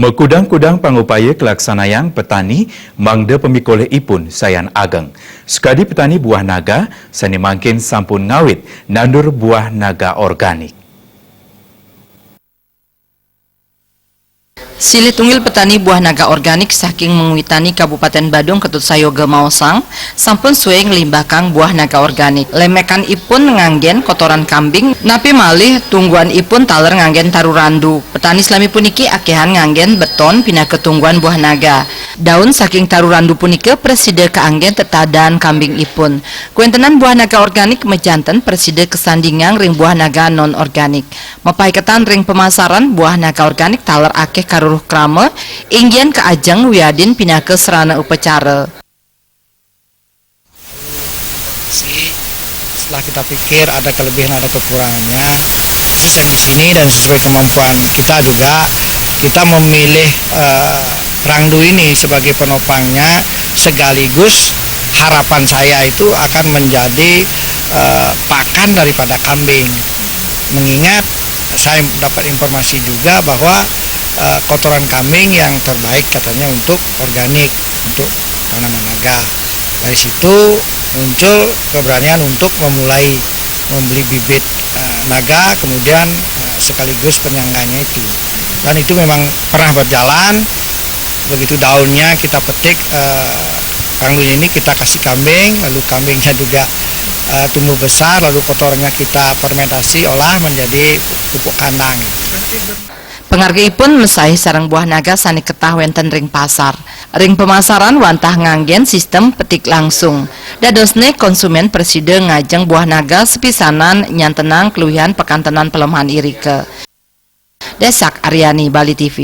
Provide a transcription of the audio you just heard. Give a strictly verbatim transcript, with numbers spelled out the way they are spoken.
Kudang-kudang pangupaya kalaksanayang petani mangda pamikolihipun sayan ageng. Sakadi petani buah naga, sane mangkin sampun ngawit nandur buah naga organik. Silih tunggil petani buah naga organik saking Mengwitani Kabupaten Badung Ketut Sayoga maosang, sampun suwe nglimbakang buah naga organik. Lemekan ipun nganggen kotoran kambing, napi malih tungguan ipun taler nganggen taru randu. Petani salami puniki akehan nganggen beton pinaka tungguan buah naga. Daun saking taru randu punika prasida kaanggen tetadaan kambing ipun. Kuentenan buah naga organik majanten prasida kasandingang ring buah naga non organik. Mapaiketan ring pemasaran, buah naga organik taler akeh karuruh krama, inggian kaajeng wiadin pinaka sarana upacara. Setelah kita pikir ada kelebihan, ada kekurangannya, sesuai misi ini dan sesuai kemampuan kita juga, kita memilih eh, rangdu ini sebagai penopangnya, sekaligus harapan saya itu akan menjadi eh, pakan daripada kambing. Mengingat saya dapat informasi juga bahwa eh, kotoran kambing yang terbaik katanya untuk organik, untuk tanaman naga. Dari situ muncul keberanian untuk memulai membeli bibit eh, naga, kemudian eh, sekaligus penyangganya itu. Dan itu memang pernah berjalan, begitu daunnya kita petik, eh, rangdunya ini kita kasih kambing, lalu kambingnya juga eh, tumbuh besar, lalu kotorannya kita fermentasi, olah menjadi pupuk kandang. Pangargipun mesahih sareng buah naga sane ketah wenten ring pasar. Ring pemasaran wantah nganggen sistem petik langsung. Dadosne konsumen prasida ngajeng buah naga sapisanan nyantenang kaluihan pakantenan palemahan irika. Desak Aryani, Bali T V.